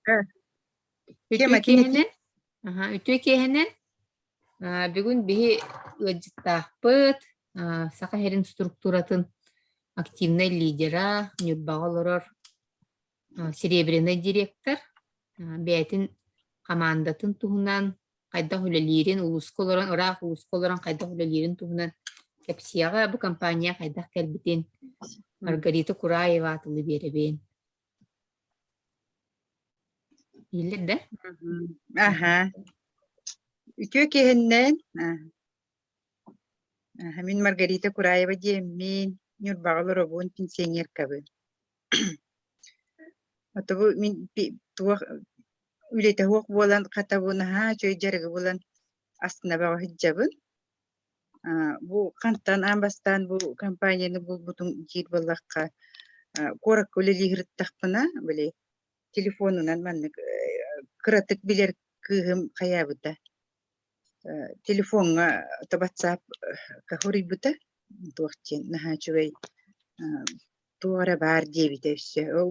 Үтүө Тема киэһэнэн, аһа, үтүө киэһэнэн. Бүгүн биһи ыалдьыттаахпыт, Саха сирин структуратын активнай лидера, Ньурбаҕа олорор серебряный директор, бэйэтин хамаандатын туһунан хайдах үлэлиирин, улууска олорон, ыраах улууска олорон хайдах үлэлиирин туһунан кэпсиэҕэ. Бу компания хайдах кэлбитин Маргарита Кураева тылы биэрэбин. Иһиллэр да? Аха. Үтүө киһиннэн. Аха, мин Маргарита Кураева диэммин, Ньурбаҕа олоробун, пенсионеркабын. Ото бу мин туох үлэтэ суох буолан, хата бу наһаа үчүгэй дьарыгы булан астына бөҕө сылдьабын. Бу хантан аан бастаан бу компанияны булбутум диир буоллахха, куоракка үлэлии сырыттахпына, били телефонунан маннык кыратык билэр кыыһым хайаабыта, телефоҥҥа ватсапка суруйбута, туох диэн наһаа үчүгэй туох эрэ баар диэбитэ өссө. Ол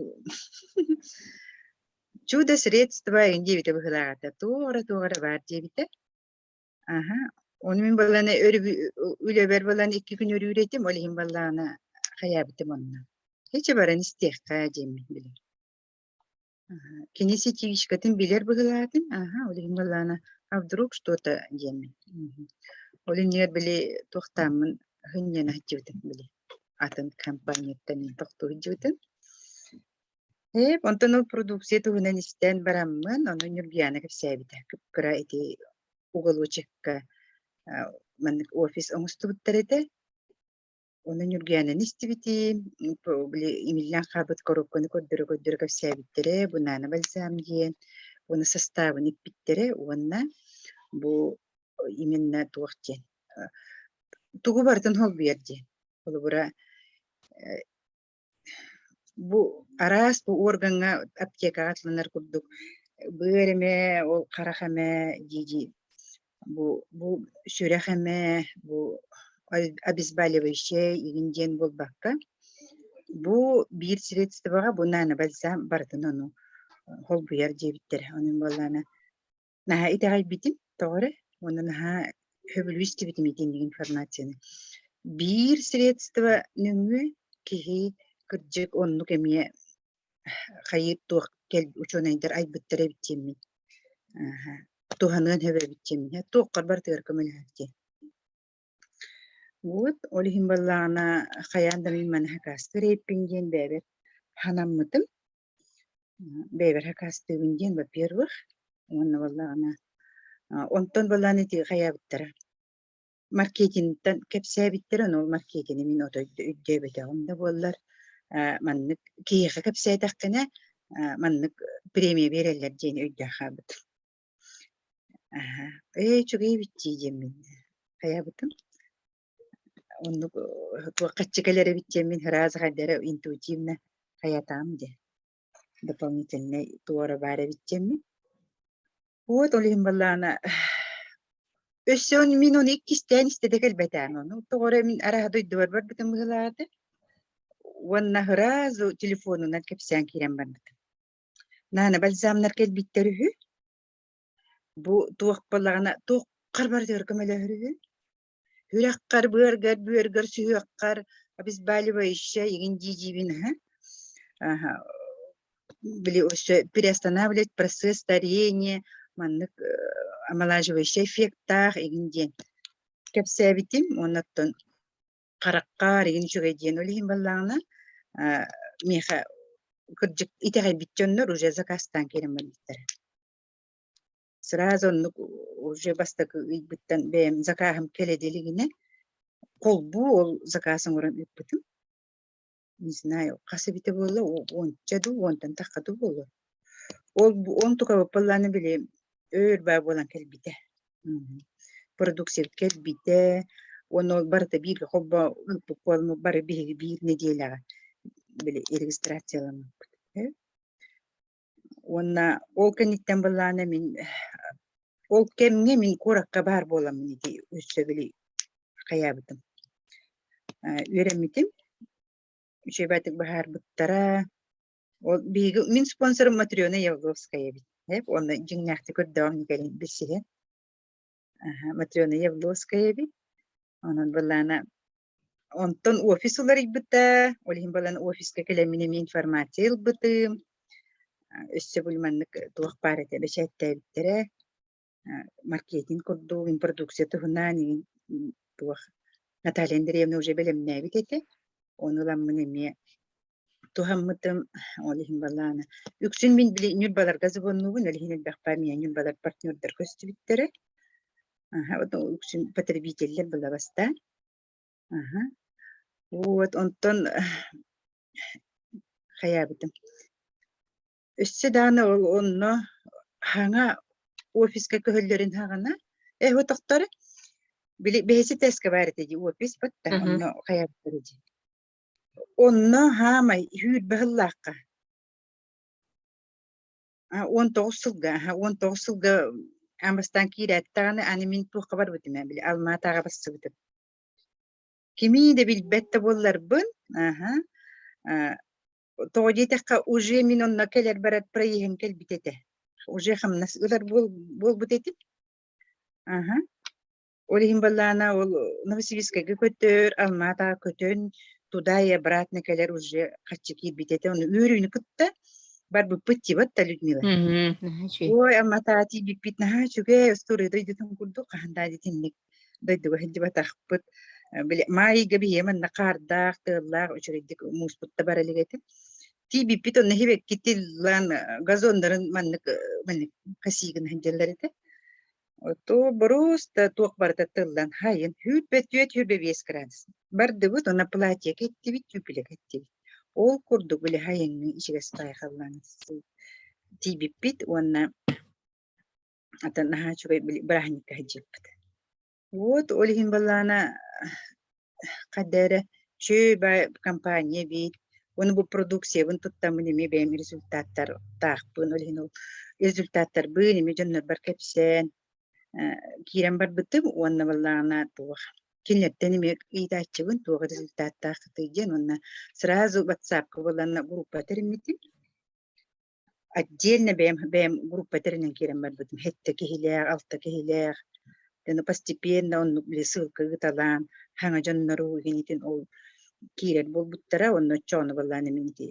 чудо средство диэбитэ быһыылаах этэ, туох эрэ баар диэбитэ. Аһа, ону мин баланы үлэбэр балан 2 күн өрүүр этим, ол иһин баллаана хайаабытым онно. Һичи баран истиэххэ диэммин билэр. Аһа, кини сетевичкатын билэр быһыылаатын, аһа, ол иһин баллаана а вдруг что-то диэммин. Ол иннигэр били туохтааммын сынньана сылдьыбытым били атын компанияттан тохтуу сылдьыбытым. Ээ, онтон ол продукция туһунан истэн бараммын, ону Ньургуйаана кэпсээбитэ. Кып-кыра ити уголочекка маннык офис оҥостубуттар этэ. Ону Ньургуйаананы истибитим, били имиллэн хаалбыт коробканы көрдөрө-көрдөрө кэпсээбиттэрэ, бу Нана бальзам диэн, уонна састаабын иппиттэрэ уонна бу именно туох диэн, тугу барытын холбуйар диэн. Холобура, Бу араас бу уоргаҥҥа аптекаҕа атланар курдук быар эмэ, ол харах эмэ дии-дии бу бу сүрэх эмэ, бу обезболивающай игин диэн буолбакка, бу биир средствоҕа бу нано-бальзам барытын ону холбуйар диэбиттэрэ. Онон буоллаҕына Наһаа итэҕэйбитим, тоҕо эрэ уонна наһаа сөбүлүү истибитим итинник информацияны. Биир средство нөҥүө киһи кырдьык оннук эмиэ хайыы туох кэл учуонайдар айбыттар эбит диэммин ааһа туһаныан сөп эбит диэммин туоххар барытыгар көмөлөһөр диэн. Вот ол иһин буоллаҕына хайаан да мин маны хакастыыр эбиппин диэн бэйэбэр санаммытым. Бэйэбэр хакастыыбын диэн, во-первых, уонна буоллаҕына онтон буоллаҕына ити хайаабыттара маркетингтан кэпсээбиттэрэ, ону ол маркетины мин отой өйдөөбөтөҕүм да буоллар, маннык киһиэхэ кэпсээтэххинэ маннык премия биэрэллэр диэн өйдөөн хаалбытым. Аһа, ээ үчүгэй эбит дии диэммин хайаабытым. Оннук туоххаччы кэлэр эбит диэммин сразу хайда эрэ интуитивно хайатаам диэн дополнительнай туора баар эбит диэммин. Вот ол иһин буоллаҕына өссө мин ону иккистээн истэ да кэлбэтэҕим ону тоҕо эрэ мин арааһа дойдубар барбытым быһыылаах уонна сразу телефонунан кэпсээн киирэн барбытым. Наана бальзамнар кэлбиттэр үһү. Бу туох буоллаҕына туоххар барытыгар көмөлөһөр үһү. Сүрэххэр, быаргар, бүөргэр, сүһүөххэр обезболивающай игин дии-диибин аһа. Аһа, били өссө приостанавливать процесс старения, маннык омолаживающай эффектаах игин диэн кэпсээбитим. Уонна оттон хараххар игин үчүгэй диэн ол иһин буоллаҕына миэхэ кырдьык итэҕэйбит дьоннор уже заказтаан киирэн барбыттара. Сразу оннук уже бастакы ыйбыттан бэйэм закаһым кэлэ да илигинэ холбуу ол заказ оҥорон ыыппытым. Не знаю, хас эбитэ буолла, уонча дуу, уонтан тахха дуу буолуо. Ол онтукабыт били өөр баа буолан кэлбитэ. Продукциябыт кэлбитэ уонна ол барыта бииргэ холбоо ыыппыт буоламмыт бары биһиги биир нэдиэлэҕэ били регистрацияламмыппыт. Уонна ол кэнниттэн былаана мин ол кэмҥэ мин куоракка баар буоламмын ити өссө били хайаабытым. Үөрэммитим, үчүгэйдик быһаарбыттара. Ол биһиги мин спонсорым Матрена Явловская эбит. Эп уонна дьиҥнээхтик көрдөҕүм кэлин билсиһэн. Аха, Матрена Явловская эбит. Онон былаана онтон офис уларыйбыта, ол иһин балан офиска кэлэммин эмиэ информация ылбытым. Өссө бу маннык туох баар этэ бэчээттээбиттэрэ. Маркетинг курдук продукция туһунан игин туох Наталья Андреевна уже бэлэмнээбит этэ. Ону ыламмын эмиэ туһаммытым, ол иһин балаана. Үксүн мин били Ньурбаларга звоннуубун, ол иһин элбэхпэ миэ Ньурбалар партнердар көстүбүттэрэ. Аха, вот үксүн потребителлэр была бастаан. Аха. Вот, онтон хайаабытым. Өссө даҕаны ол онно хаҥа офиска көһөллөрүн хаҕана э тохтор били бэһиси теска баар этэ дии офис батта онно хайаабыттар дии. Онно хаамай сүүрбэ сыллаахха 19 сылга 19 сылга аан бастаан киирээт даҕаны аны мин туохха барбытым ээ били Алма-Атаҕа барсыбытым. Кими да билбэт да буолларбын аһа тоҕо диэтэххэ уже мин онно кэлэр барар проеһым кэлбит этэ. Уже хамнас ылар буолбут этим. Аһа. Ол иһин баллаана ол Новосибирскайга көтөр, Алма-Атаҕа көтөн, туда и обратно кэлэр уже хаччы киирбит этэ. Ону үөрүүнү кытта барбыппыт тибат да Людмила. Наһаа үчүгэй. Ой, Алма-Атаҕа тиийбиппит наһаа үчүгэй, остуоруйа дойдутун курдук хаһан да итинник дойдуга сылдьыбатахпыт. Били Маайга биһиэ манна хаардаах, тыаллаах үчүгэйдик мууспут да бара илик этэ. Тиийбиппит онно хибэкки тиллан газоннарын маннык маннык косигын сылдьаллар этэ. Оту боруоста туох барыта тыллан хайын 24 25 градус. Бардыбыт уонна платье кэттибит, түүпүлэ кэттибит. Ол курдук били хайыҥҥы ичигэс байҕаллаан тиийбиппит уонна атын наһаа үчүгэй били бырааһынньыкка сылдьыппыт. Вот ол иһин балаана Ханна эрэ үчүгэй баай компания эбит уонна бу продукциябын туттаммын эмиэ бэйэм результаттардаахпын, ол иһин ол результаттарбын эмиэ дьоннорбор кэпсээн киирэн барбытым уонна буоллаҕына туох кинилэртэн эмиэ ыйытааччыбын туох результаттааххытый диэн уонна сразу ватсапка буоллаҕына группа тэриммитим. Отдельно бэйэм бэйэм группа тэринэн киирэн барбытым. Сэттэ киһилээх, алта киһилээх. Дьону постепенно оннук били ссылка ыыталаан, хаҥа дьоннору игинитин ол киирэр буолбуттара. Онно оччоҕуна буоллаҕына мин ити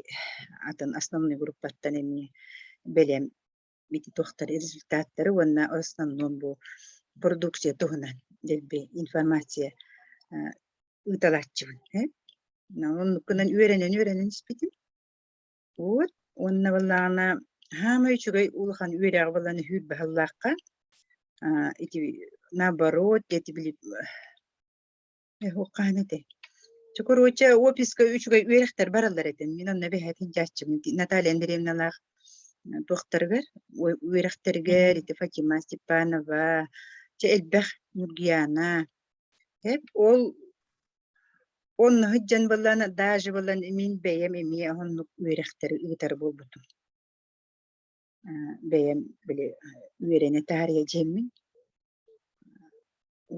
атын основной группаттан эмиэ бэлэм ити туохтар результаттары уонна в основном бу продукция туһунан дэлби информация ыыталааччыбын. Оннук гынан үөрэнэн-үөрэнэн испитим. Вот уонна буоллаҕына саамай үчүгэй улахан үөрэҕи булан үһүүр баһыллаахха ити наоборот ити били хаһан этэй Чэ короче офиска үчүгэй үөрэхтэр бараллар этэ. Мин онно эбэһээтин дьааччыбын Наталья Андреевналаах туохтарыгар үөрэхтэригэр ити Фатима Степанова чэ элбэх Нургияна эп ол Онно сылдьан буоллаҕына даже буолан мин бэйэм эмиэ оннук үөрэхтэри ыытар буолбутум. Бэйэм били үөрэнэ таарыйа дьиэммин.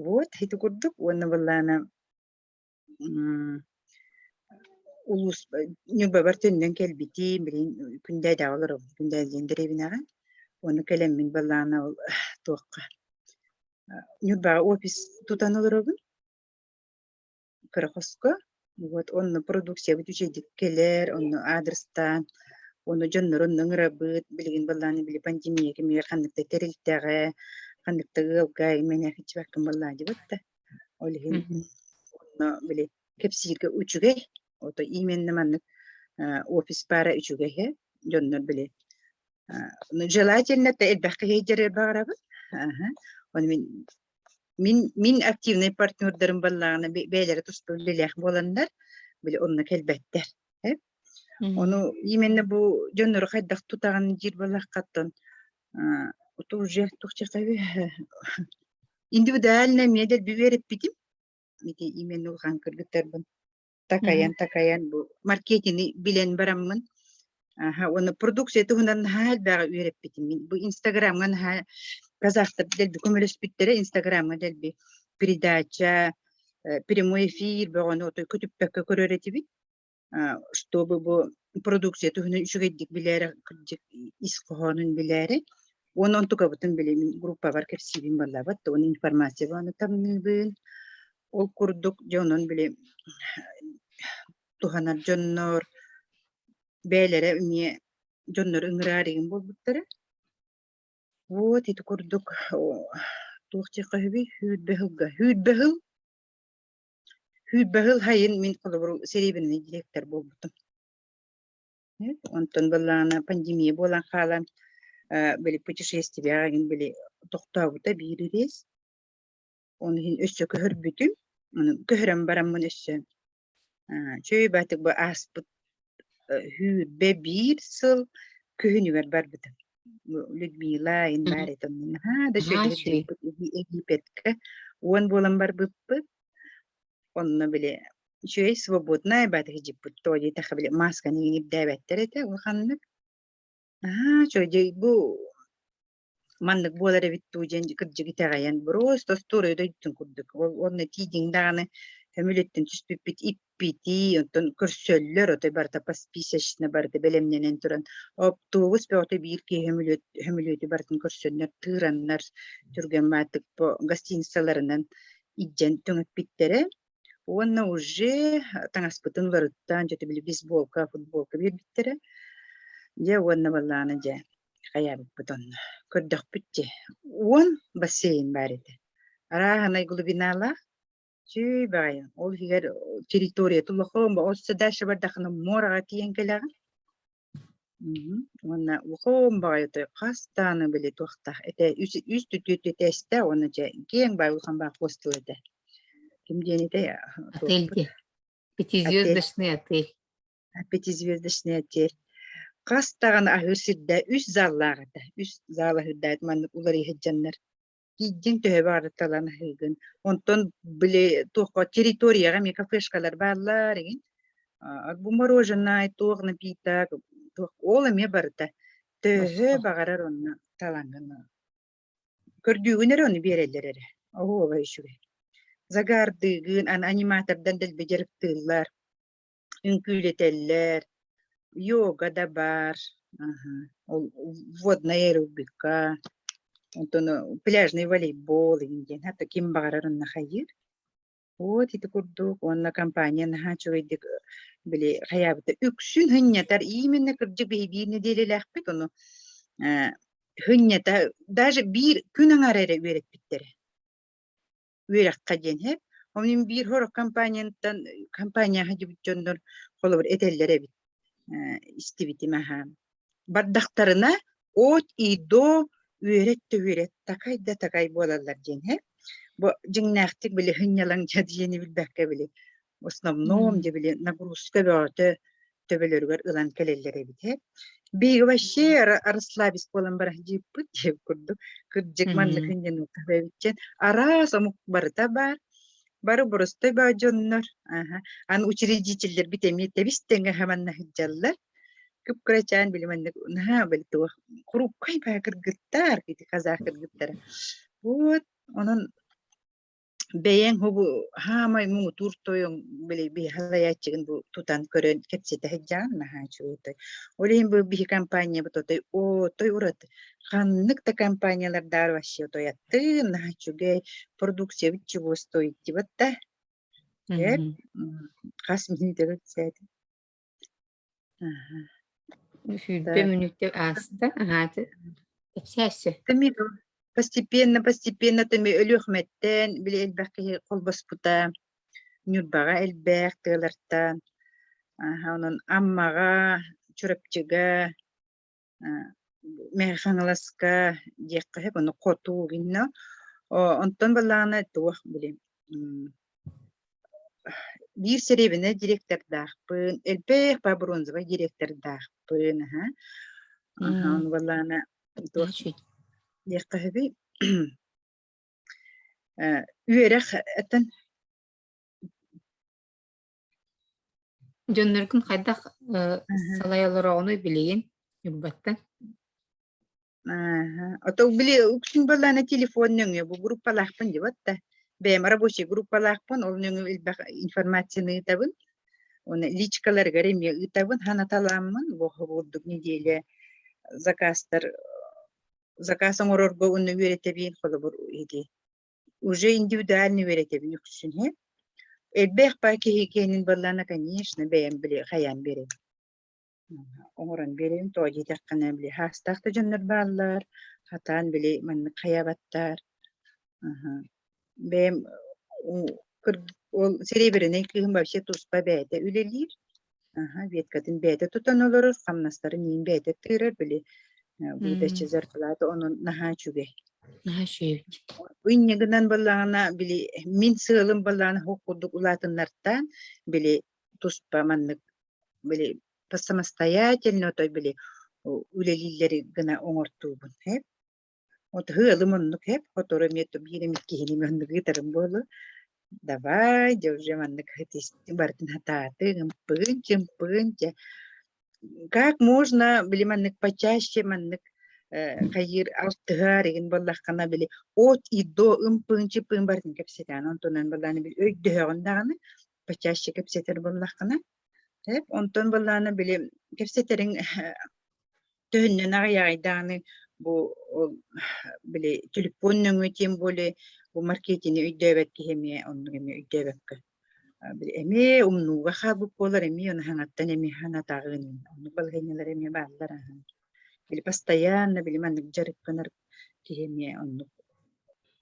Вот ити курдук уонна буоллаҕына улуус Ньурбабар төннөн кэлбитим, билигин Күндээдэҕэ олоробун, Күндээдэ диэн дэриэбинэҕэ. Ону кэлэммин буоллаҕына ол туохха Ньурбаҕа офис тутан олоробун. Кыра хоско. Вот онно продукциябыт үчүгэйдик кэлэр, онно аадырыстаан, ону дьоннору онно ыҥырабыт. Билигин былааны били пандемия кэмигэр ханнык да тэрилтэҕэ, ханнык да ыалга мэнээхиччибэккин былаадьыбыт да. Ол иһин онно били кэпсииргэ үчүгэй. Ото именно маннык офис баара үчүгэй ээ. Дьоннор били желательно элбэх киһи дьарыгар баҕарабын. Ону мин Мин активнай партнердарым баллаҕына бэйэлэрэ туспа үлэлээх буоланнар, били онно кэлбэттэр. Э? Ону именно бу дьоннору хайдах тутаҕын диир буоллаххаттан это уже индивидуально эмиэ дэлби үөрэппитим. Ити именно улахан кыргыттарбын такайан-такайан бу маркетины билэн бараммын аха уонна продукция туһунан наһаа элбэҕи үөрэппитим. Мин бу Инстаграмҥа наһаа казахтар дэлби көмөлөспүттэрэ Инстаграмҥа дэлби передача, прямой эфир бөҕөнү отой көтүппэккэ көрөр этибит. Чтобы бу продукция туһунан үчүгэйдик билээри, кырдьык ис хоһоонун билээри. Уонна онтукабытын били мин группабар кэпсиибин буоллаабат, уонна информация тамныыбын. Ол курдук дьэ онон били туһанар дьоннор бэйэлэрэ эмиэ дьоннору ыҥыраар игин буолбуттара. Вот ити курдук туох диэххэ үһүбүй 20 сылга 20 сыл 20 сыл сайын мин холобур серебряный директор буолбутум. Онтон былаана пандемия буолан хаалан били путешествияҕа игин били тохтообута биир рейс. Оны иһин өссө көһөрбүтүм. Ону көһөрөн бараммын өссө Чүүй баатык бу ааспыт 21 сыл күһүнүгэр барбытым. Людмила Инбар наһаа да Наһаа үчүгэй. Египетка уон буолан барбыппыт. Онно били үчүгэй свободная баатык дьиппит. Тоҕо диэтэххэ били масканы ирдээбэттэр этэ улаханнык. Наһаа үчүгэй бу маннык буолар эбит дуу диэн кырдьык итэҕэйэн просто остуоруйа дойдутун курдук. Ол уонна тиийдиҥ даҕаны көмүлүттэн түспүппүт иппитии, онтон көрсөллөр, отой барыта посписочно барыта бэлэмнэнэн туран оптуобус бөҕөтө биир киһи көмүлүөт көмүлүөтү барытын көрсөннөр, тыыраннар түргэн баатык бу гостиницаларынан илдьэн түҥэппиттэрэ. Уонна уже таҥаспытын уларыттан, дьэ били бейсболка, футболка биэрбиттэрэ. Дьэ уонна баллааны дьэ хайаабыппыт онно. Көрдөхпүт дьэ. 10 бассейн баар этэ. Арааһынай глубиналаах. Чүй баҕайы. Ол иһигэр территорията улахан, өссө дальше бардахына муораҕа тиийэн кэлэҕин. Уонна улахан баҕайытай хас даҕаны били туохтаах этэ үс үс түтүөт этээстэ уонна дьэ киэҥ баай улахан баҕа хостел этэ. Ким диэн этэй Отель туохпут дии. Отель. Пятизвездочный отель. Пятизвездочный отель. Хас даҕаны аһыыр сирдэ үс заллаах этэ. Үс зал аһыырдаат маннык уларыйа сылдьаннар Тиийдиҥ төһө баҕарар талан аһыыгын. Онтон били туохха территорияҕа эмиэ кафешкалар бааллар игин. Бу мороженое, туох напиток, туох ол эмиэ барыта. Төһө Босхо. баҕарар онно талаҥҥын көрдүүгүн эрэ ону биэрэллэр эрэ. Оһуоба үчүгэй. Загаардыыгын, аны аниматордан дэлби дьарыктыыллар. Үҥкүүлэтэллэр, йога да баар, аһа, ол водная аэробика, онтон пляжный волейбол игин диэн хата ким баҕарар онно хайыыр. Вот ити курдук уонна компания наһаа үчүгэйдик били хайаабыта үксүн сынньатар именно кырдьык биһи биир нэдиэлэлээхпит ону э, сынньата даже биир күн аҥаара эрэ үөрэппиттэрэ. Үөрэххэ диэн иһэр. Онон биир сорох компанияттан компанияҕа сылдьыбыт дьоннор холобур этэллэр эбит истибитим аһаан. Бардахтарына от и до үөрэт да үөрэт, такай да такай буолаллар диэн иһэр. Бу дьиҥнээхтик били сынньалаҥ дьэ диэни билбэккэ били в основном дьэ били нагрузка бөҕөтө төбөлөрүгэр ылан кэлэллэр эбит ээ. Биһиги вообще расслабись буолан баран дьииппит диэбит курдук кырдьык маннык эбитчэн араас омук барыта баар бары боростой баа дьоннор аха аны учредителлэрбит эмиэ тэбис тэҥэ манна сылдьаллар кып-кырачаан били маннык наһаа били туох хрупкай баа кыргыттар ити казах кыргыттара вот онон Бэйэҥ һубу хаамай муҥутуур тойон били биһи салайааччыгын бу тутан көрөн кэпсэтэ сылдьаҕын наһаа үчүгэй Ол иһин бу биһи компаниябыт отой отой ураты. Ханнык да компаниялардаары вообще отойаттыын наһаа үчүгэй продукциябыт чего стоит дибат да. Сөп. Хас мүнүүтэ кэпсээтим. 20 мүнүүтэ ааста. Аһааты. Кэпсээччи. Постепенно, постепенно тэми Өлүөхүмэттэн били элбэх киһи холбоспута. Ньурбаҕа элбэх тыалартан, онон Аммаҕа, Чурапчыга, Мэҥэ Хаҥаласка диэххэ сөп, ону хоту гинно. Онтон баллаҕына туох били биир сэриэбинэ директордаахпын, элбэх ба бронзовай директордаахпын, аһа. Аһа, ону баллаана туох диэххэ сөбүй? Үөрэх этэн Дьонноргун хайдах салайа олороҕунуй билигин Ньурбаттан? Ааһа. Ото били үксүн буоллаҕына телефон нөҥүө бу группалаахпын дии да. Бэйэм рабочий группалаахпын, ол нөҥүө элбэх информацияны ыытабын. Уонна личкаларыгар эмиэ ыытабын ханаталааммын бу курдук неделя заказтар заказ оҥорорго уонна үөрэтэбин холобур ити уже индивидуально үөрэтэбин үксүн иһин. Элбэх баа киһи киэнин буоллаҕына, конечно, бэйэм били хайаан биэрэбин. Оҥорон биэрэбин, тоҕо диэтэххинэ, били саастаах да дьоннор бааллар, хатаан били маннык хайаабаттар. Аһа. Бэйэм ол серебряный кыыһым вообще туспа бэйэтэ үлэлиир. Аһа, веткатын бэйэтэ тутан олорор, хамнастарын иин бэйэтэ тыырар, били выдача зарплаты онон наһаа үчүгэй. Наһаа үчүгэй эбит. Инньэ гынан буоллаҕына, били мин сыалым буоллаҕына хоп курдук улаатыннартаан, били туспа маннык били самостоятельно отой били үлэлииллэри гына оҥортуубун эп. Вот ыалым оннук эп, сотору эмиэ биир эмит киһини маннык ыытарым буолуо. Давай, дьэ уже маннык барытын хатаатыҥ, ымпыгын-чымпыгын дьэ как можно били маннык почаще маннык хайыыр алтыһар игин буоллаххына били от и до ымпыын-чыппыын барытын кэпсэтээн онтунан буоллаҕына били өйдөһөҕүн даҕаны почаще кэпсэтэр буоллаххына эп онтон буоллаҕына били кэпсэтэриҥ төһөннөн аҕыйаҕай даҕаны бу ол били телефон нөҥүө тем более бу маркетини өйдөөбөт киһи эмиэ оннук эмиэ өйдөөбөккө били эмиэ умнууга хаалбыт буолар эмиэ ону хаҥаттан эмиэ санатаҕын оннук балаһыанньалар эмиэ бааллар аһан били постоянно били маннык дьарыктанар киһи эмиэ оннук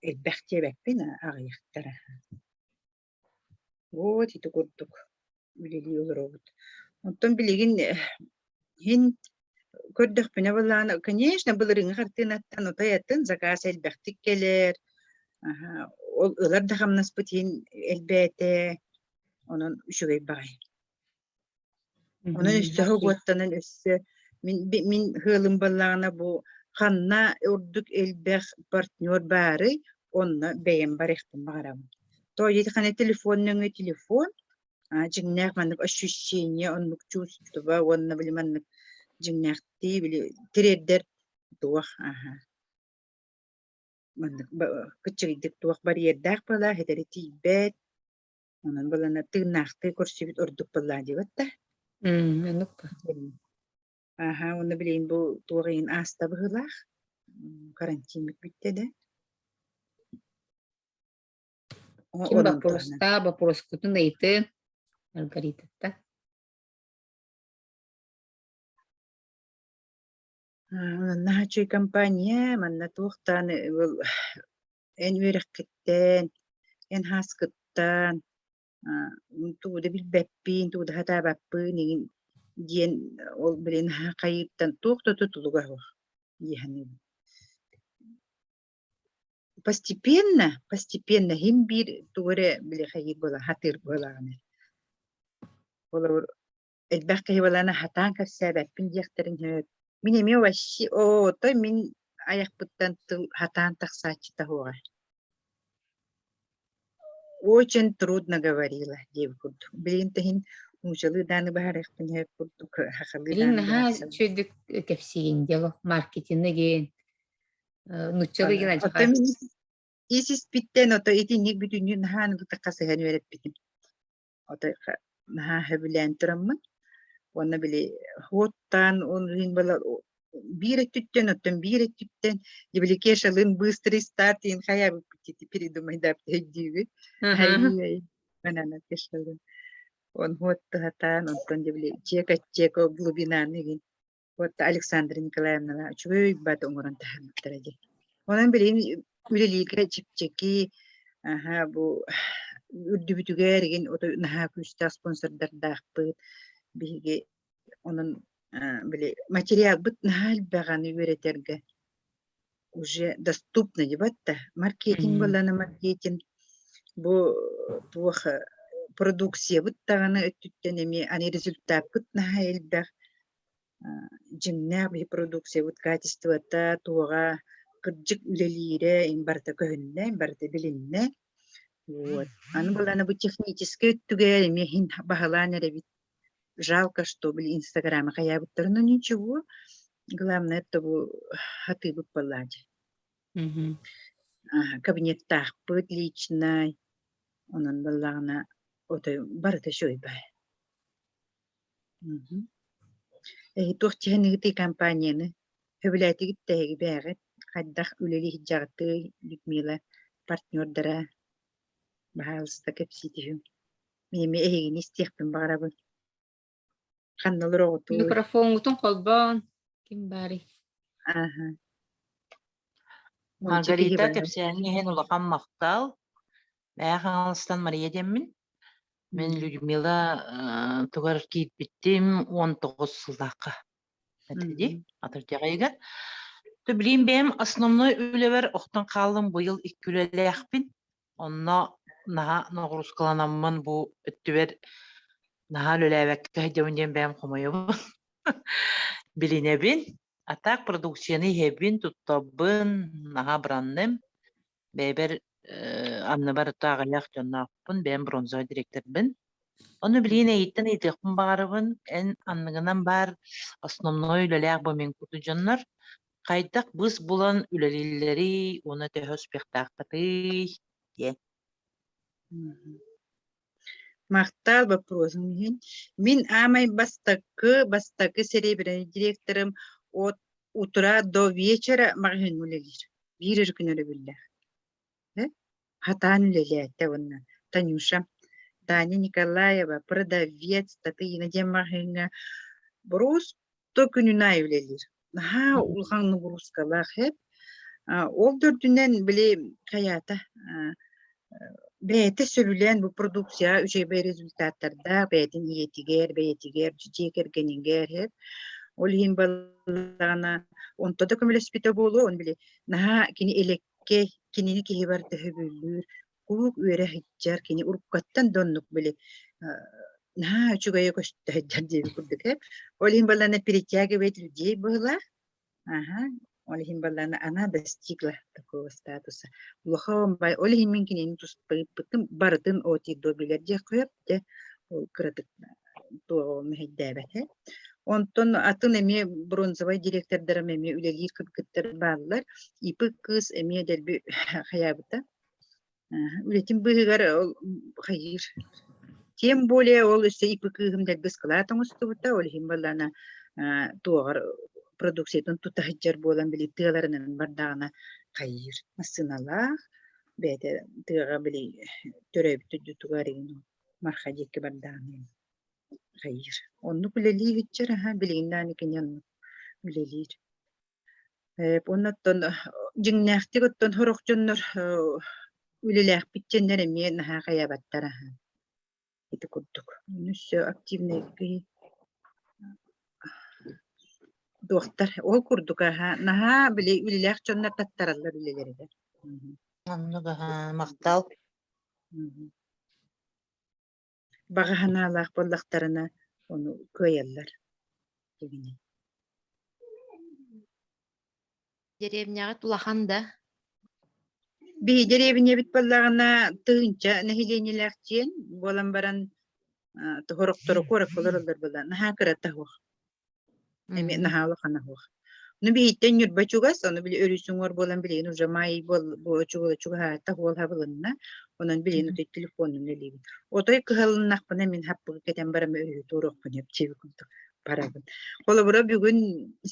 элбэх диэбэппин аҕыйахтар Вот ити курдук үлэлии олоробут. Оттон билигин иһин көрдөхпүнэ былаан, конечно, былырыыҥҥы хартыынаттан отой атын заказ элбэхтик кэлэр. Аһа, ол ылар да хамнаспыт иһин элбээтэ. Онон үчүгэй баҕайы. Онон өссө уоттанан өссө мин мин ыалым буоллаҕына бу ханна ордук элбэх партнер баарый, онно бэйэм барыахпын баҕарабын. То хана телефон нөҥүө телефон, а дьиҥнээх маннык ощущение, оннук чувство уонна били маннык дьиҥнээхтии били тириэрдэр туох аһа маннык кыччыгыйдык туох барьердаах буолаа этэри тиийбэт Онон былана тыыннаахтыы көрсүбүт ордук буоллаа диэбит да. Оннук Аха, уонна билигин бу туох иһин ааста быһыылаах. Карантин бүттэ да. Ким боппуруостаа, боппуруоскутун ыйытын Маргаритатта. Наһаа үчүгэй компания, манна туохтаан эн үөрэххиттэн, эн һааскыттан тугу да билбэппин, тугу да сатаабаппын игин диэн ол билин хайыыттан туох да тутулуга суох дии саныыбын. Постепенно, постепенно иһин биир тугу эрэ били хайыыр буола сатыыр буолаҕын. Холобур, элбэх киһи буолан сатаан кэпсээбэппин диэхтэрин сөп. Мин эмиэ вообще отой мин айахпыттан тыл сатаан тахсааччыта суоҕа. Очень трудно говорила диэбит курдук. Билигин тэһин нуучалыы дааны баһарыахпын сөп курдук, сахалыы Билигин дааны наһаа быһаарсабын. үчүгэйдик кэпсиигин дело маркетинг диэн нууччалыы гын Оттон алдьархай. мин ис испиттэн ото итинник бүтүннүү наһаа аны хасыһан үөрэппитим. Ото наһаа сөбүлээн тураммын уонна били уоттаан иһин была биир өттүттэн оттон биир өттүттэн били Кешалыын быстрый старт диэн хайаабыппыт передумайдаабыт өйдүүбүт хайыы манана Кешалыын он уоттуһатаан онтон били чека чека глубинаны игин Вот Александра Николаевнала үчүгэй бат оҥорон таһаарбыттара дии. Онон билигин үлэлииргэ чэпчэки, аһа, бу үрдүбүтүгэр игин ото наһаа күүстээх спонсордардаахпыт. Биһиги онон били материалбыт наһаа элбэҕи үөрэтэргэ уже доступно дебат да. Маркетинг буоллаҕына маркетинг бу туох продукциябыт даҕаны өттүттэн эмиэ аны результаппыт наһаа элбэх. Дьиҥнээх биһи продукциябыт качествота, туоҕа кырдьык үлэлиирэ им барыта көһүннэ, им барыта билиннэ. Вот. Аны былаана бу техническэй өттүгэр эмиэ иһин баһылаан эрэбит. Жалко, что били Инстаграма хайаабыттарын, но ничего. Главное, это бу хатыыбыт буоллаа дии. Кабинеттаахпыт личнай, онон буоллаҕына отой барыта үчүгэй баҕайы. Мгм. Эһи туох дьиһэниҥитий компанияны? Сөбүлээтигит да эһиги бэйэҕит? Хайдах үлэлии сылдьаҕытый, Людмила партнердара? Баһаалыста кэпсии түһүҥ. Мин эмиэ эһигини истиэхпин баҕарабын. Ханна олороҕутуй? Микрофоҥҥутун холбоон. Ким баарый? Ааһа. Уонча киһи Маргарита, баар. кэпсээниҥ иһин улахан махтал. Мэҥэ Хаҥаластан Мария диэммин. Мин М. Людмила тугар киирбитим 19 сыллаахха этэ дии, Мгм. атырдьах ыйыгар. То билигин бэйэм основной үлэбэр охтон хааллым, быйыл икки үлэлээхпин. Онно наһаа ноҕуруускаланаммын бу өттүбэр наһаа үлэлээбэккэ сылдьабын диэн бэйэм хомойобун. Билинэбин. А так продукцияны иһэбин, туттабын, наһаа быранным. Бэйэбэр анныбар аҕыйах дьонноохпун, бэйэм бронзовай директорбын. Ону билигин эйиттэн ыйытыахпын баҕарабын, эн анныгынан баар основной үлэлээх бу мин курдук дьоннор хайдах быыс булан үлэлииллэрий уонна төһө успехтааххытый диэн. Мгм. Махтал боппуруосуҥ иһин. Мин аамай бастакы, бастакы серебряный директорым от утра до вечера маҕаһыыҥҥа үлэлиир. Биир эрэ күн өрөбүллээх. Э? Хатаан үлэлээтэ уонна Танюша, Таня Николаева, продавец Татыйына диэн маҕаһыыҥҥа боруоста күнүн аайы үлэлиир. Наһаа улахан нагрузкалаах эп. Ол да үрдүнэн били хайаата бэйэтэ сөбүлээн бу продукцияҕа үчүгэй результаттардаах бэйэтин ийэтигэр, бэйэтигэр, дьиэ кэргэнигэр эп. Ол иһин буоллаҕына онто да көмөлөспүтэ буолуо, он били наһаа кини элэккэй, кинини киһи барыта сөбүлүүр, куруук үөрэ сылдьар, кини уруккаттан да оннук били наһаа үчүгэйэ көстө сылдьар диэбит курдук ээ. Ол иһин буоллаҕына перетягивает людей быһыылаах. Аха, ол иһин буоллаҕына она достигла такого статуса. Улахан бай, ол иһин мин кинини туспайыппытым барытын от и до билэр диэххэ сөп дьэ ол кыратык туоҕа мэһэйдээбэтэ. Онтон атын эмиэ бронзовай директордарым эмиэ үлэлиир кыргыттар бааллар. ИП кыыс эмиэ дэлби хайаабыта. Үлэтин быыһыгар ол хайыыр. Тем более ол өссө ИП кыыһым дэлби ыскылаат оҥостубута, ол иһин буоллаҕына туоҕар продукциятын тута сылдьар буолан били тыаларынан бардаҕына хайыыр. Массыыналаах, бэйэтэ тыаҕа били төрөөбүт дойдутугар игин Марха диэки бардаҕына хайыыр. Оннук үлэлии сылдьар аһа билигин даҕаны кини оннук үлэлиир. Уонна оттон дьиҥнээхтик оттон сорох дьоннор үлэлээхпит диэннэр эмиэ наһаа хайаабаттар аһа. Ити курдук. Ону өссө активнай киһи туохтар ол курдук аһа наһаа били үлэлээх дьоннор таттараллар үлэлэригэр. Оннук аһа махтал. Баҕа санаалаах буоллахтарына ону кыайаллар дьиҥинэн. Дэриэбинэҕит улахан да? Биһи дэриэбинэбит буоллаҕына тыһыынча нэһилиэнньэлээх диэн буолан баран сорохторо куоракка олороллор буолла наһаа кырата суох. Эмиэ наһаа улахана суох. Ну биһиттэн Ньурба чугас, ону били өрүс уҥуор буолан билигин уже маай буол чугаһаата суол хабылынна. Онон билигин отой телефонун үлэлиибин. Отой кыһалыннахпына мин хаппыгы кэтэн баран өрүһү туоруохпун сөп диэбит курдук барабын. Холобура бүгүн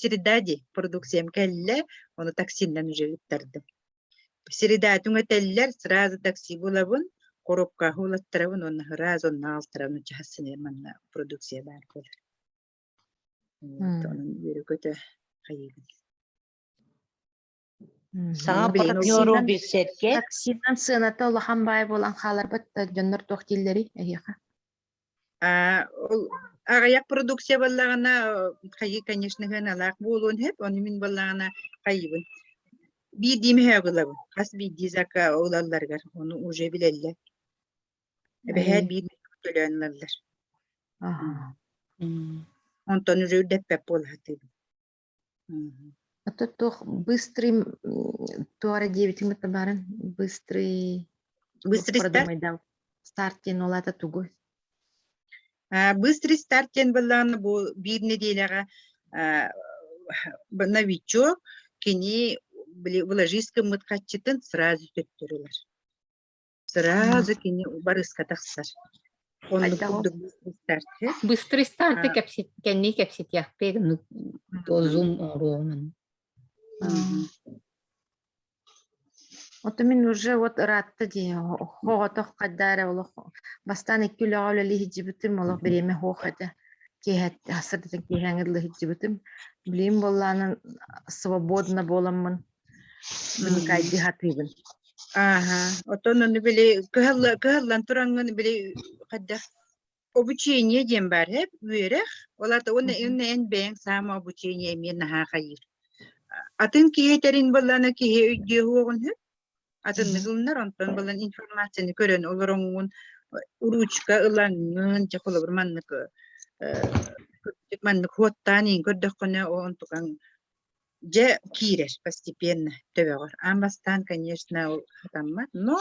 среда дии продукциям кэллэ, ону таксиннан уже ыыттардым. Среда түҥэтэллэр, сразу такси булабын, коробка улаттарабын уонна сразу онно аҕалтарабын чаһассыны манна продукция баар буолар. Онон үөрэ-көтө хайыыбын. Саҥа Ону билигин ол партнеру билсэргэ Таксинан сыаната улахан баай буолан хааларбыт да дьоннор туох дииллэрий эһиэхэ? Ол аҕыйах продукция буоллаҕына хайыы, конечно, сыаналаах буолуон сөп. Ону мин буоллаҕына хайыыбын. Биирдии мөһөөк ылабын. Хас биирдии зака ылалларыгар ону уже билэллэр. Эбэһээт биир мөһөөк төлөөн ылаллар. Онтон уже үрдэппэт буола сатыыбын. А то туох быстрый туох эрэ диэбитиҥ да баарын быстрый Быстрый старт? Старт диэн ол аата тугуй? Быстрый старт диэн буоллаҕына бу биир нэдиэлэҕэ новичок кини били вложись гыммыт харчытын сразу төттөрү ылар. Сразу кини барыска тахсар. Оннук Хайдах ол? курдук быстрый старт. Быстрый старты А. кэпсит кэннии кэпсэтиэхпит, ну, то зум оҥоруоҕун. Ото мин уже вот ыраатта дии, оҕотох хайда эрэ олох бастаан икки үлэҕэ үлэлии сылдьыбытым, олох бириэмэ суох этэ. Киэһэ сырдатан киэһээҥи дылы сылдьыбытым. Билигин буоллаҕына свободно буоламмын вникайдыы сатыыбын. Ааһа, оттон ону били кыһаллан тураҥҥын били хайдах обучение диэн баар эп үөрэх, ол аата уонна уонна эн бэйэҥ саама обучение эмиэ наһаа хайыыр. Атын киһи этэрин буоллаҕына киһи өйдүө суоҕун сөп. Атыннык ылынар, онтон булан информацияны көрөн олороҥҥун ручка ылаҥҥын, дьэ холобур маннык маннык хуоттаан иин көрдөххүнэ онтукаҥ дьэ киирэр постепенно төбөҕөр. Аан бастаан, конечно, ол хатаммат, но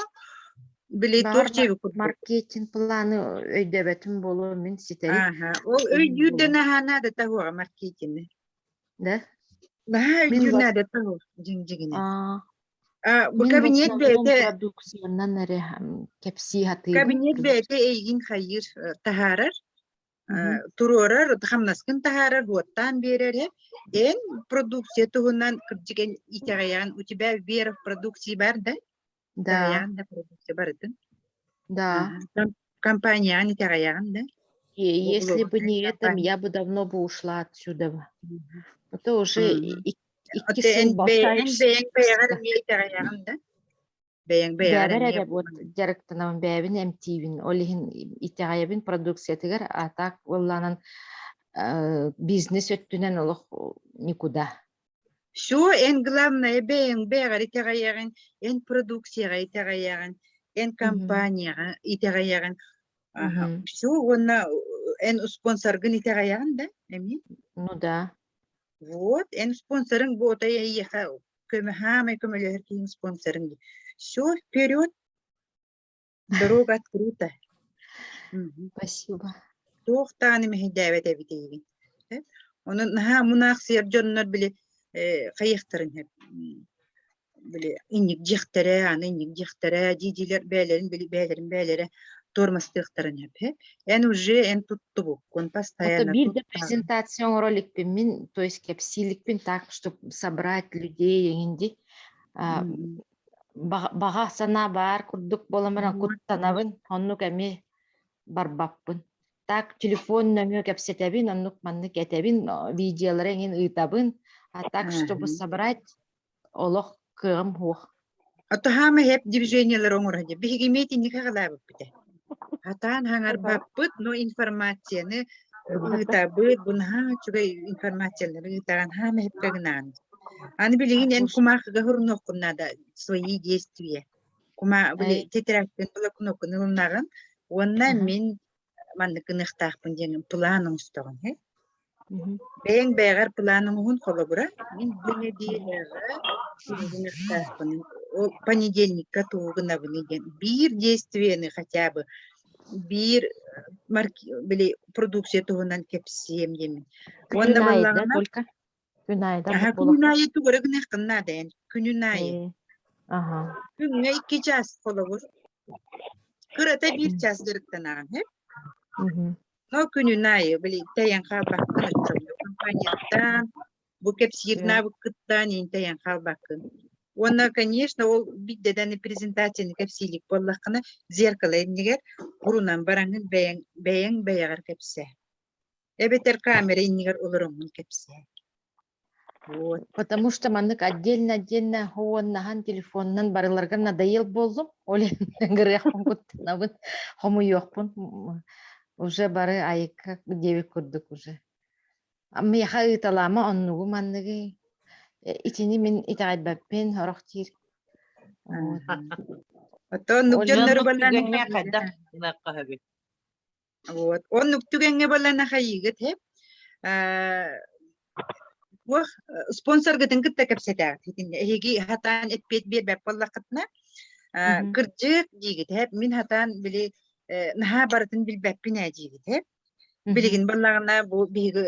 били Баҕар туох диэби курдук. маркетинг планы өйдөөбөтүм буолуо мин ситэри. Ааһа, ол өйдүүр да наһаа наадата суоҕа маркетины. Да? Наһаа Мин өйдүүр вот наадата суох дьиҥ-дьиҥинэн. аа, А, бу мин в кабинет основном бэйэтэ продукциянан эрэ кэпсии сатыыбын. кабинет бэйэтэ эйигин хайыыр таһаарар Мгм. туруорар, хамнаскын таһаарар, уоттаан биэрэр эн эн продукция туһунан кырдьык эн итэҕэйэҕин, у тебя вера в продукции бар да? Да, Итэҕэйэҕин да продукция барытын? да. Ага. Компанияҕын итэҕэйэҕин да? И Бу если бы глобальная не это, компания. я бы давно бы ушла отсюда. бы. Это уже икки Аты сыл эн бэйэҥ болтаешься. бэйэҕэр эмиэ итэҕэйэҕин да? Бэйэҥ бэйэҕэр Бэйэбэр эмиэ эрэ вот дьарыктанабын, бэйэбин эмтиибин, ол иһин итэҕэйэбин продукциятыгар, а так уоллаанан бизнес өттүнэн олох никуда. Все, эн главное бэйэҥ бэйэҕэр итэҕэйэҕин, эн продукцияҕа итэҕэйэҕин, эн компанияҕа итэҕэйэҕин. Аха, все уонна эн спонсоргын итэҕэйэҕин да эмиэ? Ну да. Вот, эн спонсорыҥ бу отой эйиэхэ көмө хаамай көмөлөһөр киһиҥ спонсорыҥ дии. Все, вперед! Дорога открыта. Мгм. Спасибо. Туох даҕаны мэһэйдээбэт эбит эйигин. Онон наһаа мунаахсыйар дьоннор били хайыахтарын сөп били инник диэхтэрэ, аны инник диэхтэрэ дии-диилэр бэйэлэрин били бэйэлэрин бэйэлэрэ туормастыахтарын сөп. Эн уже эн туттубуккун Это постоянно биир да туттаҕын. презентация оҥоро иликпин мин, то есть кэпсии иликпин так, чтобы собрать людей эҥин дии. А, баҕа санаа баар курдук буолан баран куттанабын, оннук эмиэ барбаппын. Так телефон нөҥүө кэпсэтэбин, оннук маннык этэбин, видеолары эҥин ыытабын. А так, чтобы собрать, олох кыаҕым суох. Отоһаама хэп движениелар оҥоро дии. Биһиги эмиэ итинник аҕалаабыппыт ээ. Хатаан хаҥарбаппыт, но информацияны ыытабыт, бу наһаа үчүгэй информациялары ыытаҕын хаама хэпкэ гынаҕын. Аны билигин эн кумаахыга хурунуоххун наада свои действия. Кума били тетрадкын блокноккун ылынаҕын уонна мин маннык гыныахтаахпын диэн план оҥостоҕун һэ. Бэйэҥ бэйэҕэр план оҥоһун холобура мин бу нэдиэлэҕэ тугу гыныахтаахпын ол понедельникка тугу гынабыный диэн биир действиены хотя бы биир били продукция туһунан кэпсиэм диэммин. Уонна Күн аайы да буоллаҕына только? Күн аайы да Аһа, буолуох күнүн аайы тугу эрэ гыныаххын наада эн, күнүн аайы. Аха. Күҥҥэ 2 чаас холобур. Кырата биир чаас дьарыктанаҕын, һэ? Но күнүн аайы, били тэйэн хаалбаккын оччоҕо компанияттан, бу кэпсиир навыккыттан иин тэйэн хаалбаккын. Уонна, конечно, ол биирдэ презентацияны кэпсиилик буоллаххына, зеркало иннигэр урунан бараҥҥын бэйэҥ бэйэҥ бэйэҕэр кэпсээ. Эбэтэр камера иннигэр олороҥҥун кэпсээ. Вот. Потому что маннык отдельно-отдельно уоннаһан телефонунан барыларга надоел буоллум. Ол иһин ыҥырыахпын куттанабын, хомуйуохпун. Уже бары айыкка диэбит курдук уже. Миэхэ ыыталаама оннугу манныгы. Итини мин итэҕэйбэппин, сорох диир. Вот. Оттон оннук Ол дьоннору Оннук баллаан түгэҥҥэ хайдах гыныахха сөбүй? Вот. Оннук түгэҥҥэ баллана хайыыгыт һэ? Туох спонсоргытын кытта кэпсэтээҕит итиннэ эһиги хатаан эппиэт биэрбэт буоллаххытына кырдьык диигит һэ мин хатаан били наһаа барытын билбэппин ээ диигит һэ билигин буоллаҕына бу биһиги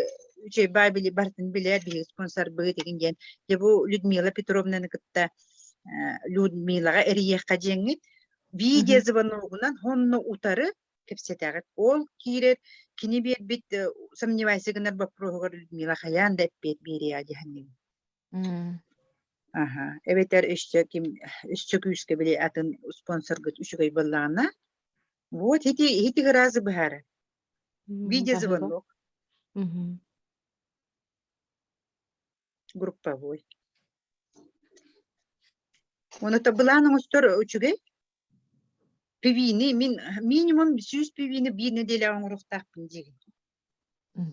үчүгэй баай били барытын билэр биһиги спонсорбыт игин диэн дьэ бу Людмила Петровнаны кытта Людмилаҕа эрийиэххэ диэҥҥит видеозвоногунан хонно утары. кэпсэтэҕит. Ол киирэр кини биэрбит сомневайся гынар боппуруоһугар Людмила хайаан да эппиэт биэриэҕэ дии саныыбын. Аха. Эбэтэр өссө ким өссө күүскэ били атын спонсоргыт үчүгэй буоллаҕына, вот ити ити ыразы быһаарар. Видеозвонок. Групповой. Ону былаан оҥостор үчүгэй. Пивини мин минимум 100 пивини биир нэдиэлэҕэ оҥоруохтаахпын диигин.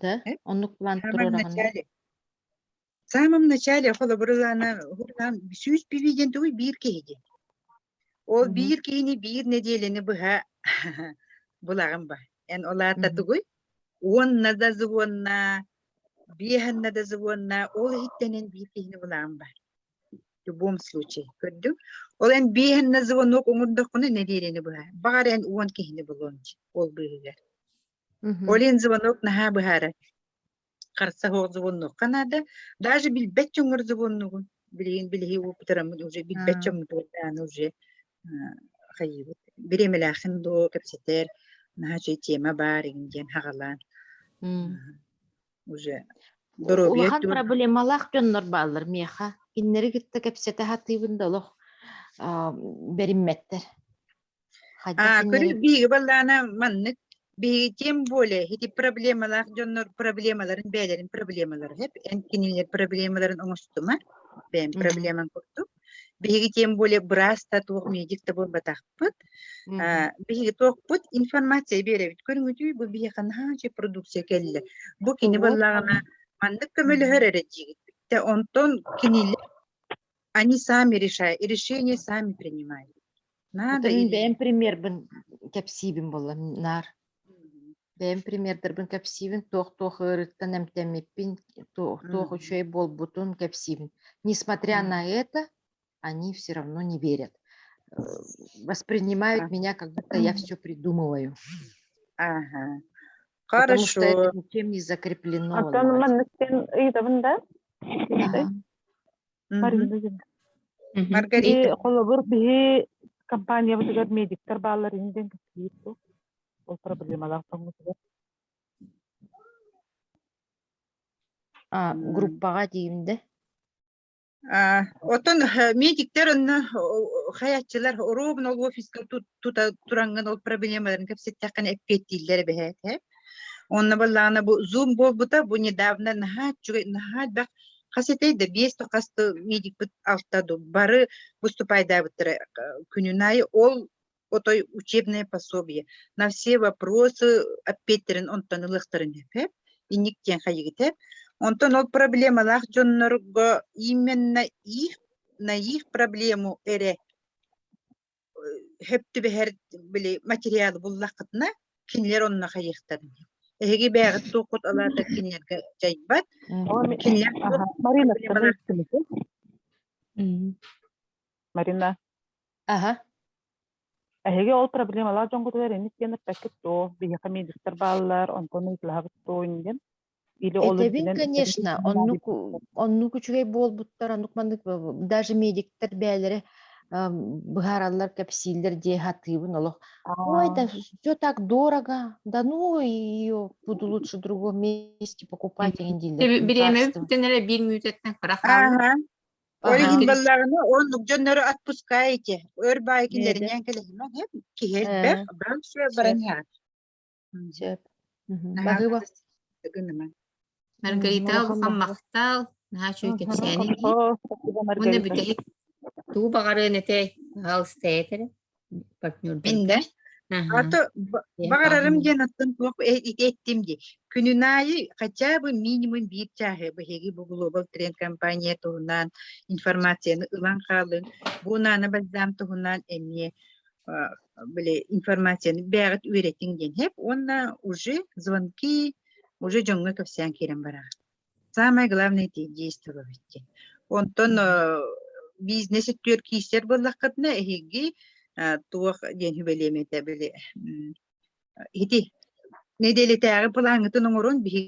Да, Э? оннук план В самом туруораҕын. начале. В самом начале холобурлаана хурнаан 100 пиви диэн тугуй биир киһи диэн. Ол биир киһини биир нэдиэлэни быһа булаҕын ба. Эн ол аата тугуй? Уонна да звонна, биэһэннэ да звонна, ол иһиттэнэн биир киһини булаҕын ба. В любом случае, көрдүҥ? Ол эн биэһэннэ звонок оҥордоххуна нэдиэлэни быһа. Баҕар эн 10 киһини булуоҥ ол быыһыгар. Ол иһин звонок наһаа быһаарар. Харса суох звоннуохха наада. Даже билбэт дьоҥҥор звоннугун. Билигин билиһи опытыраммыт уже билбэт дьоммутугар даҕаны уже хайыыбыт. Бириэмэлээххин дуо кэпсэтэр, наһаа үчүгэй тема баар игин диэн хаҕалаан уже доруобуйа Улахан өттүгэр проблемалаах дьоннор бааллар миэхэ. Кинилэри кытта кэпсэтэ сатыыбын да олох бэриммэттэр. Хайдах Аа, кинилэри көрү биһиги баллаана маннык биһиги тем более ити проблемалаах дьоннор проблемаларын бэйэлэрин проблемалара хэп эн кинилэр проблемаларын оҥостума бэйэм проблемаҥ курдук биһиги тем более быраас да туох медик да буолбатахпыт Аа, биһиги туохпут информация биэрэбит көрүҥүтүй бу биһиэхэ наһаа үчүгэй продукция кэллэ бу кини Вот. буоллаҕына маннык көмөлөһөр эрэ диигит Тэ онтон кинилэр они сами решают и решение сами принимают Надо Ото мин или бэйэм примербин кэпсиибин буолла наар. Бэйэм примердэрбин кэпсиибин, туох-туох ыарыыттан эмтэммиппин, туох-туох үчүгэй буолбутун кэпсиибин. Несмотря на это, они все равно не верят. Воспринимают меня, как будто я все придумываю. Ага. Потому что это Хорошо. ничем не закреплено. Оттон Надя. маннык диэн ыйытабын да? Ага. Марина диэн. Маргарита. И холобур биһи компаниябытыгар медиктэр бааллар ини диэн кэпсиир дуо? Ол проблемалаах тоҥмутугар. А, группаҕа диим да? Оттон медиктэр онно хайаччылар ровно ол офиска тута тураҥҥын ол проблемаларын кэпсэттэххинэ эппиэттииллэр эбэһээт ээ. Онно буоллаҕына бу Zoom буолбута бу недавно наһаа үчүгэй наһаа элбэх хас этэй да биэс да хас да медикпит алта ду бары выступайдаабыттара күнүн аайы ол отой учебное пособие на все вопросы эппиэттэрин онтон ылыахтарын сөп инник диэн хайыгыт онтон ол проблемалаах дьоннорго именно их на их проблему эрэ хөп түбэһэр били материалы буллаххытына кинилэр онно хайыахтарын эһиги бэйэҕит туоххут алаата кинилэргэ дьайбат кинилэр Марина Марина Аха. Эһиги ол проблемалаах дьоҥҥутугар инник диэн эппэккит дуо? Биһиэхэ медиктэр бааллар, онтон ыйыталаһабыт дуо иннин? Или ол Этэбин, үрдүнэн конечно, оннук оннук үчүгэй буолбуттар, оннук маннык даже медиктэр бэйэлэрэ быһаараллар, кэпсииллэр дии сатыыбын олох. Ой, да все так дорого, да ну ее буду лучше в другом месте покупать эҥин дииллэр. Бириэмэ Лекарства. бүтэн эрэ биир мүнүүтэттэн кыра хаалла. Ага. Ол иһин Аха. баллаҕына оннук дьоннору отпускаете. Өр баай Эдэ. кинилэринээн кэлэһимэҥ һэп киһи элбэх, Э, бары все баран сөп, иһэҕит. сөп. Наһаа Баһыыба. гынымаҥ. Маргарита Улахан улахан баһыыба. махтал. Наһаа үчүгэй кэпсээниҥ иһин. Спасибо, Уонна Маргарита. бүтэһик тугу баҕарыан этэй? Пожалуйста, этэрэ Мин партнердарга. да Аха. А то баҕарарым диэн оттон туох ити эттим дии. Күнүн аайы хотя бы минимум биир чааһы биһиги бу Global Trend компания туһунан информацияны ылан хаалыҥ. Бу Нана Бальзам туһунан эмиэ били информацияны бэйэҕит үөрэтиҥ диэн һэп уонна уже звонки уже дьоҥҥо кэпсээн киирэн бараҕыт. Самое главное действовать диэн. Онтон бизнес өттүгэр киирсэр буоллаххытына эһиги туох диэн сүбэлиэм этэ били ити нэдиэлэтээҕи плаҥҥытын оҥорон биһиги